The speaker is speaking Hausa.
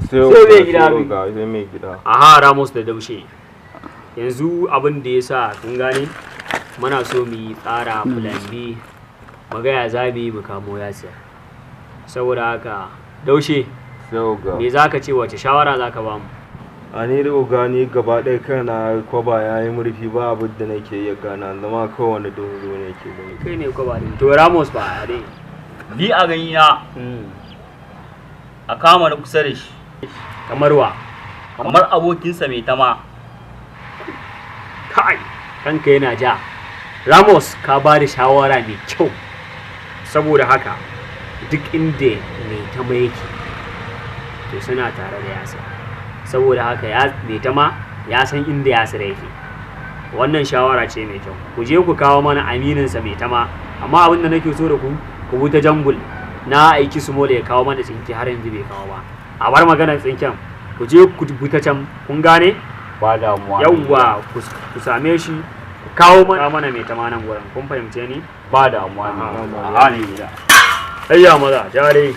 Sai Sai mai gida. Oga, sai mai gida. Aha, Ramos da Daushe, yanzu abin da ya sa kun gane muna so mu yi tsara plan B, mu ga ya za mu yi mu kamo Yasir. Saboda haka, Daushe, Sai oga. me za ka ce? Wace shawara za ka ba mu? A ni da oga, ni gaba ɗaya kana kwaba ya yi murfi, ba abin da nake iya gana zama kowane duhu ne ke gani. Kai ne kwaba din. To, Ramos ba dai? Ni a gani na, a kama na kusa da shi. Kamar wa? Kamar abokinsa mai tama. Kai, kanka yana ja. Ramos, ka ba da shawara mai kyau. Saboda haka, duk inda mai tama yake, to suna tare da Yasir. Saboda haka ya mai tama ya san inda Yasir yake. Wannan shawara ce mai kyau. Ku je ku kawo mana amininsa mai tama. Amma abin da nake so da ku, ku bi ta jungle. Na aiki su ya kawo mana tsinke, har yanzu bai kawo ba. A bar maganar tsinken, ku je ku bi ta can. Kun gane? Ba damuwa. Yawwa, ku same shi, ku kawo mana mai tama nan gurin. Kun fahimce ni? Ba damuwa ne. Aha, ne gida. Ayya maza jare.